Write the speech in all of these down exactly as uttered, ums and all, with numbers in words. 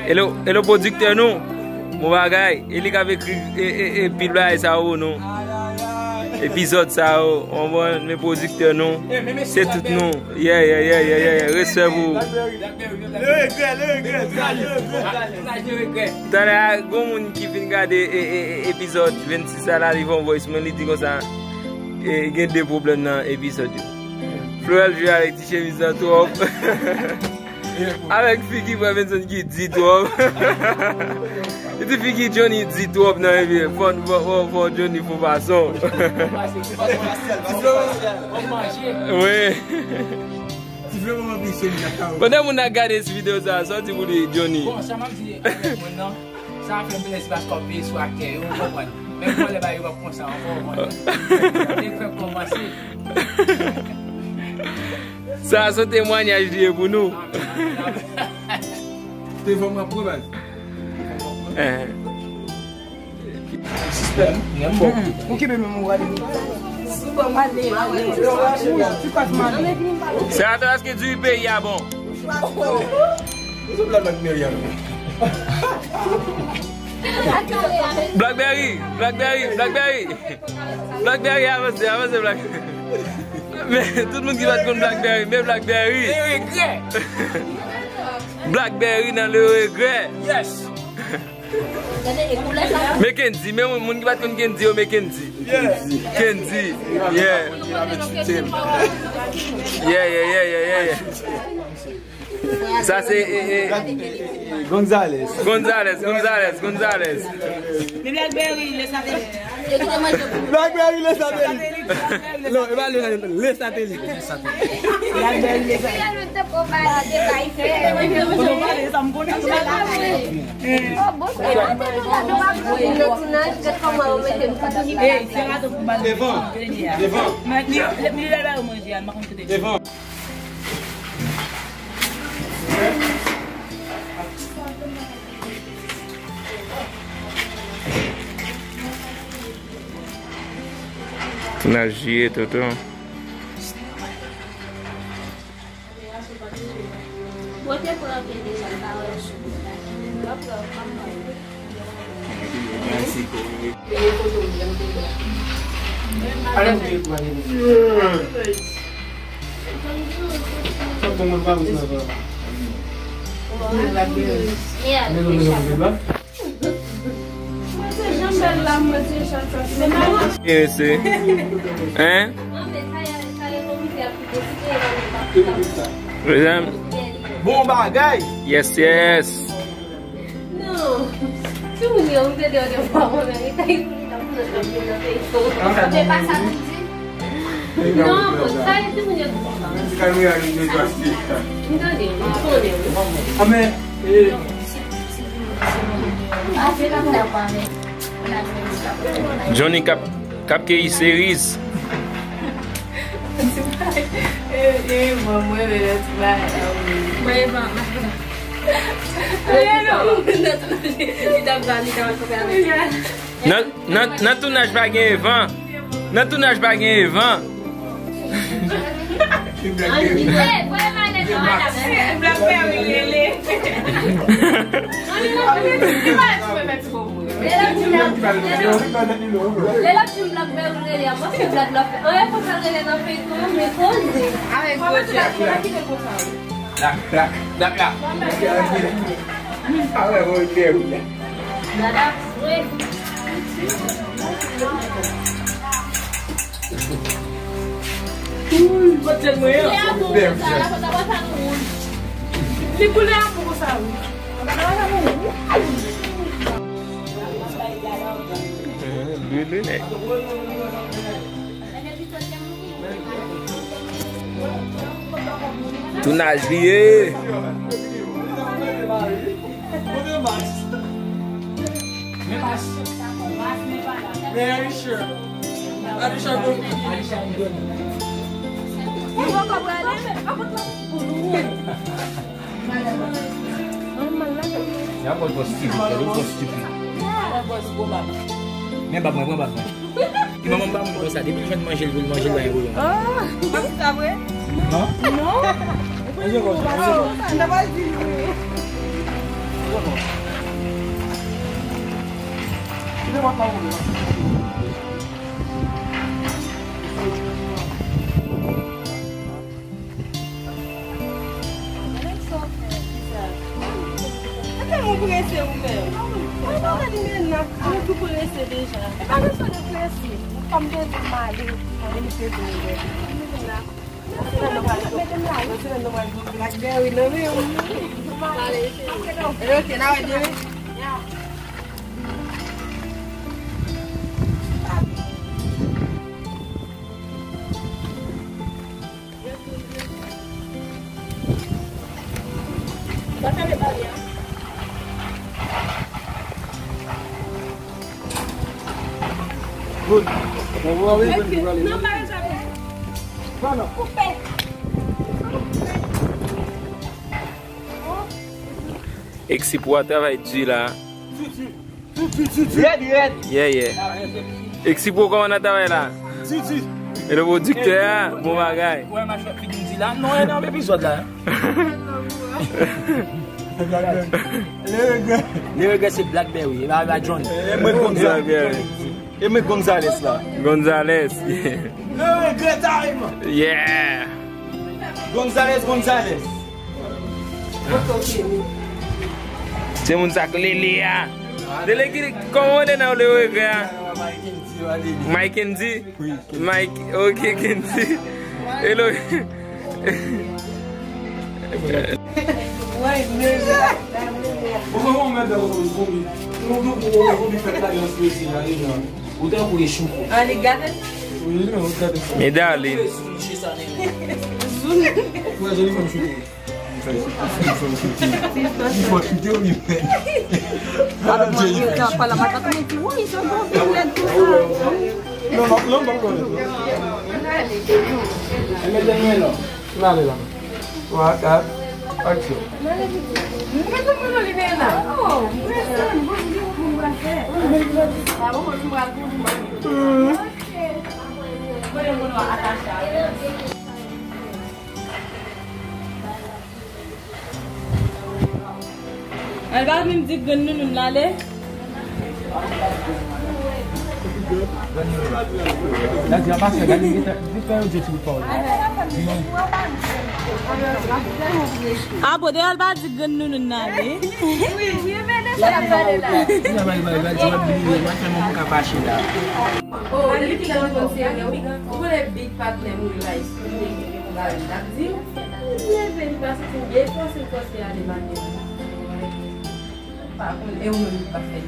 Hello, hello pwodiktè nou. Bon bagay. E li k ap ekri e, e, e, pil bagay sa yo pou nou. Epizòd sa yo. Ou konprann? Men pwodiktè nou. Se tout nou. Yeah, yeah, yeah, yeah, yeah, yeah. Respè pou ou. Le regrè, le regrè, le regrè. Talè a, gon moun ki fin gade e, e, e, epizòd vennsis la, la li voye voice mwen, li di konsa, e, gen de pwoblèm nan epizòd yo. Florel jwe avèk ti chemiz lan twòp. Avèk figi Frè Benson ki di twòp. Li di figi Johnny di twòp nan epi fò, fò, fò, fò Johnny fò fason. Wi. Pandan moun nan gade ti videyo sa, sa w di pou li, Johnny? Bon, sa m ap di avèk moun nan, sa fè m plezi paske w ap veye sou aktè yo, ou konprann. Menm vòlè ba yo p ap konsa ankò, ou konprann. Te fè kòmanse. Sa se temwayaj li ye pou nou. Te fè m ap pran baz. Eh. Ou kenbe men mwen gade. Senatè, èske diri peyi a bon? Blackberry, Blackberry, Blackberry. Blackberry, avanse, avanse, Blackberry. Men, tout moun ki pa t konn Blackberry, men Blackberry. Blackberry nan le regret. Yes. Men Kendy, men moun, moun ki pa t konn Kendy yo, men Kendy. Kendy, yeah. Yeah, yeah, yeah, yeah, yeah, yeah. Sa se, e, e, Gonzales. Gonzales, Gonzales, Gonzales. Men Blackberry, lè sa te Blackberry le satelit. Non, e pa le satelit, le satelit. Blackberry le satelit. Devan, devan. Devan. Tounaj Jiyè, tonton. Ese. Hein? Bon bagay. Yes, yes. Non. Timoun yo, m te di yo de fwa, mwen menm, li te ekri nan moun nan, nan feyton. Se pa sa pou di. Non, bon, sa e timoun yo di konsa. M tande, m konnen. Amen. Johnny k ap, k ap keyi seriz. E, e, bon, mwen, mwen, mwen, mwen, mwen, Nan, nan, nan tounaj pa gen Evan. Nan tounaj pa gen Evan. Black Berry rele. Lè l ap di m Black Berry rele a, paske Black la fè anyen pou fè l rele nan feyton an, men koze. Avèk gwo tchèk. Plak, plak, plak, plak. Awe, mwen te wi. Dada, wi. Ui, kote mwen an? Li koulè a pou sa, wi. Lwi, lwi, nèg. Tounaj li ye. Ya bòs bòs stupid, gade bòs stupid. Men bab mwen, pran bab mwen. Ki manman m pa moun konsa, depi l jwenn manje, l vin manje, l pa gen pwoblèm. Ah, pa konsa vre? Non? Non. Manje konsa, manje konsa. M ta pral di l vre. Manje konsa. Mwen tèlman prese ou menm. Mwen pa wè li menm nan, mwen tou prese deja. E pa kesyon de prese. Kòm te di m ale, mwen li prese mwen. Mwen se nan nou pral, mwen se nan nou pral Blackberry nan men ou. Ok, n a wè demen. Good. Bon, bon, bon, bon, bon. Bon, non. Koupe. Exi pou a travay di la. Red, red. Yeah, yeah. Exi pou kòman nan travay la? Di, di. E le pwodiktè a, bon bagay. Wè, machin figi di la. Non, e nan epizòd la. Le regret. Le regret se Blackberry, e pa, pa John. E mwen Gonzales. Blackberry. E mwen Gonzales la. Gonzales, yeah. Le regret time. Yeah. Gonzales, Gonzales. Se moun sa k Lele a. Lele ki, kòman w rele nan le regret a? Mike and D? Mike, ok, Kendy. Hello. Ou tankou echou. Wi, non, ou gade sa. Me darling. Ou wè joli fanm chute. Li fò chute wi, men. Alò, mwen, yo, yo, pa la, pa ta konnen ki, wi, se bon, vin lèd konsa. Non, non, non, non, non. N ale la. Twa, kat, aksyon. Al pa vin di grann nounoun l ale. Ah bon, depi al pa di grann nounoun l ale. Wi, wi, men de sa l ap pale la. Ou konnen big patnè m wi, like. Ou pa wè m t ap di w. Li leve, li pa santi l byen, fòse l fòse ale maten. Pa konn, e ou menm li pa fè li.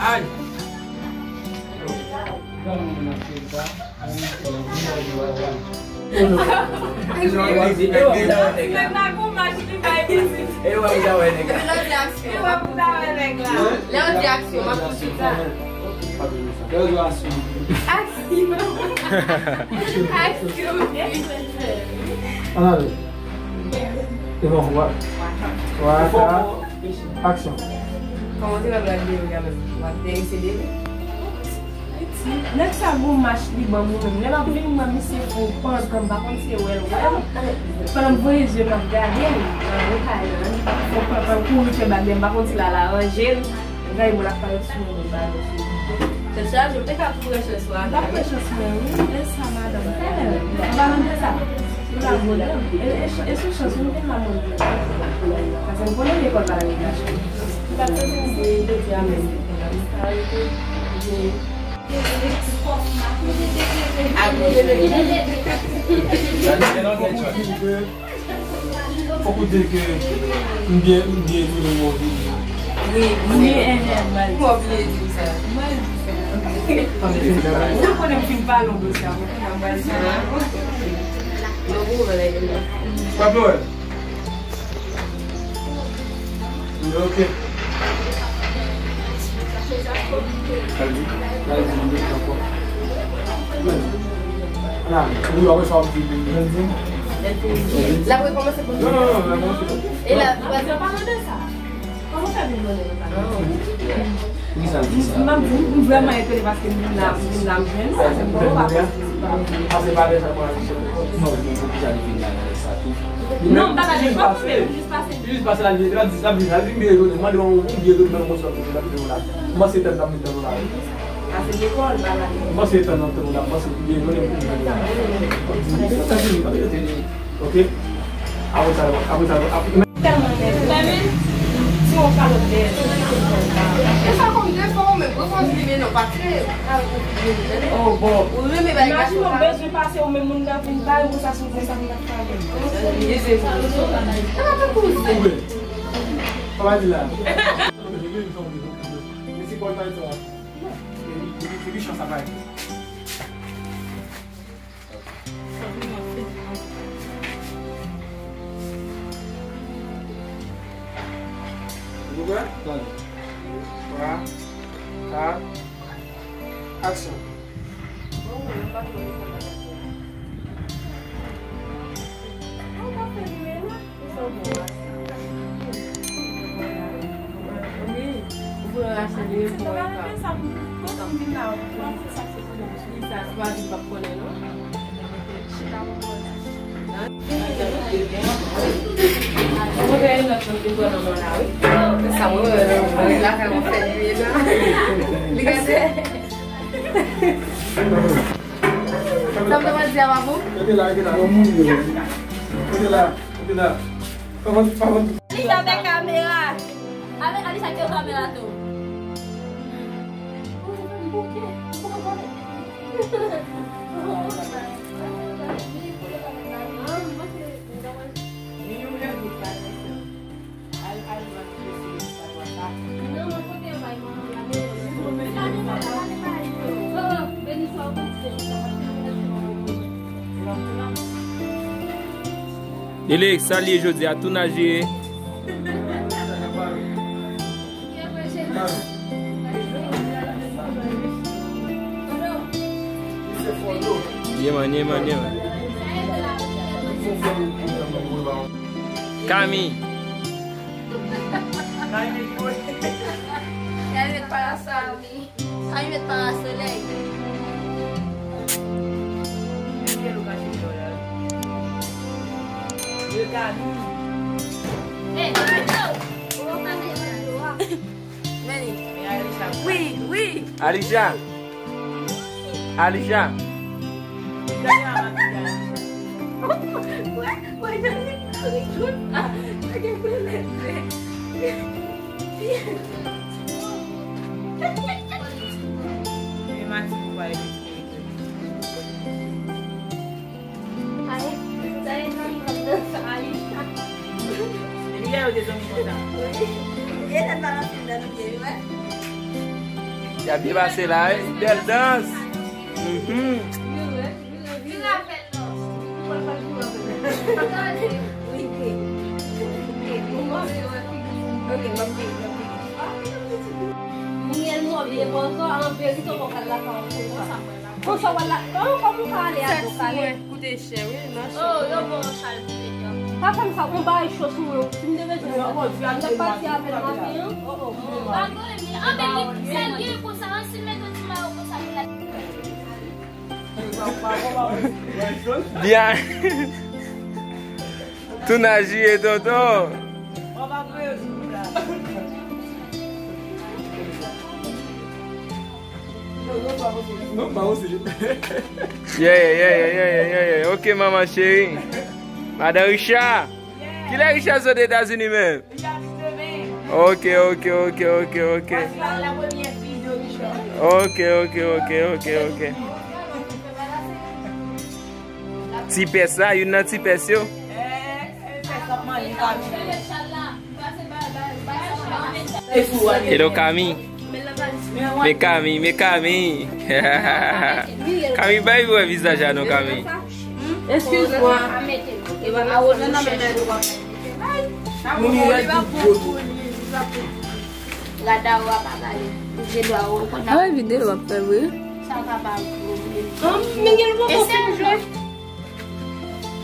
Ay! Lè w di aksyon, m ap tout swit sa. Aksyon. Aksyon. Ann ale. E bon, wa-, wa-, aksyon. Kòman se pa black de yo gade? W ap enterese de li? Nèg sa gon mach li ban m ou menm. Lè m ap vin, m wè misye fè yon pankan, m pa konn si e wè l wè m. Pandan m voye zye m ap gade l, nan yon kay la, li fè yon pankan, kouri fè bak dèyè m, m pa konn si l al aranje l. Gade moun ap pale sou mwen, m ba nou sou. Tèt chaje, ou te ka tou pran chans ou avè m. L ap pran chans mwen, wi. E sa, madanm. Fè l. An palan de sa, ou la vole. E, e, e sou chans, ou te ka mande. Paske m konnen lekòl pa la lekòl. Ou pa t santi m se jodi a menm. Fòk ou di ke m byen, m byen tounen mwen vini. Wi, wi, wi, mwen bliye di w sa. Mwen bliye di w sa. Ou te konnen m fin pale w dosye a, mwen konnen m pral di w. Pa plore. Ok. L ap rekòmanse pou... Non, non, non, l ap rekòmanse pou... E la, pa di w pa mande sa. Kòman fè vin mande nou sa? Poukisa l di sa? M ap di, m vrèman etone paske m vin la, m vin la, m jwenn sa, se bon, pa posib. Pase pa lè sa, mwen, non, men poukisa li vin la, lè sa tou? Non, m pa pale, m pa pale, m jis pase. Li jis pase la, li, li di, li di, li di, m etone, m mande yon, yon biyè de mil konsa, m ap di w la. M panse tann, m ap tann w la, wi. Pase lekòl, pa pale. M panse tann, m ap tann w la, m panse biyè de mil konsa, m ap tann w la. Ok? Apre sa, apre sa, apre. Tèlman nèg. Fèmen. Ti yon kalòt dèyè. E sa konn defo ou menm, reponn li, men non, pa tire. Oh, bon. Ou renmen bay gason. Imajine w bezwen pase ou menm moun nan vin bay ou sa sou konsa pou ta fè. Li se sa. Sa pa tankou ou se. Koupe. Sa pa di la. Mesi Paul Maestro. Epi, epi, epi chan sa bay. Nou prè? Twa, kat, aksyon. Sa m te di a pa bon? Rete la, rete la, yon moun yo. Rete la, rete la. Pa vant, pa vant. Alisha avèk kamera. Avèk Alisha ki yon kamera tou. Lili, sa l ye jodi a, tou naje. Ye man, ye man, ye man. Kami. Kami met parasolèy. Wi, wi. Alisha. Alisha. Y ap byen pase la, wi. Bèl dans. Mhm. Konsa w al la, oh, kòman w ka ale a do kale? Koute chè, wi, nan chè. Oh, yo bon chal pou yo. Pa fè m sa, on bagay cho sou mwen. Si m te bezwen sa, m t ap pati avè l maten an. Oh, oh. Pa gole, men anben li sèl gen konsa, an si l mete yon ti mayo konsa pou l al. Byen. Tou naje, tonton. Yeah, yeah, yeah, yeah, yeah, yeah, yeah. Ok, manman cheri. Madan Richard. Kilè Richard sot Etazini menm? Ok, ok, ok, ok, ok. Ok, ok, ok, ok, ok. Ti pès la, youn nan ti pès yo. Hello, Kami. Men Kami, men Kami. Kami, bay wè vizaj a non, Kami. Excuse-moi. Gad a ou a pa pale. Je dwa ou konn. Ay, videyo w ap fè vre. Sa ka ba ou pwoblèm. Men gen lòt okenn jwe.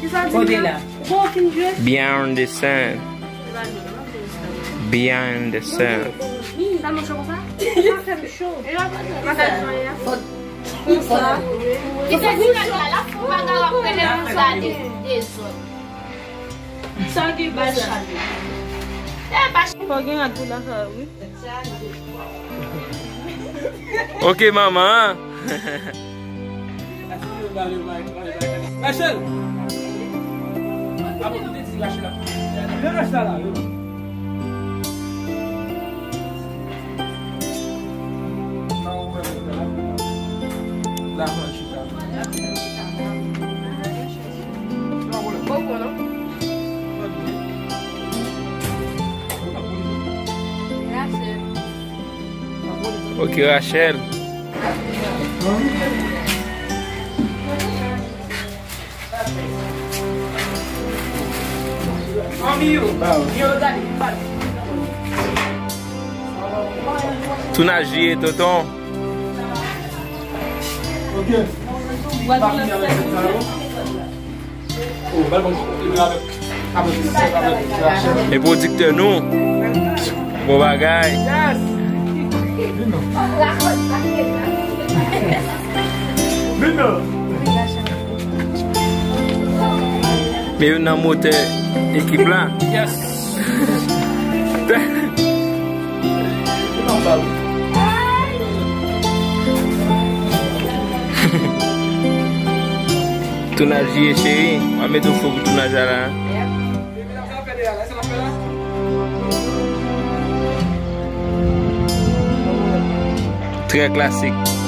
Kisa di la? Bon, okenn jwe. Beyond the sun. Beyond the sun. Sa mouche konsa? Sa fè m cho. E la pa fè. Masaj mwen an. Konsa. Ki se ti nèg la, la fè bagay w ap rele konsa de, dezòd. Sa gen ba l chale. E ba. Fò gen rad pou lakay, wi. Ok, manman. Rachel! Abo, tout ti Rachel ap. Lè Rachel la, yo. La, man, chita. Bon, bon, non? Rachel. Ok, Rachel. Tounaj ye, tonton. Ok. E pwodiktè nou. Bon bagay. Men youn nan motè ekip la. Yes. Tounaj ye, cheri. W ap mete yon fo pou tounaj la la. Trè klasik.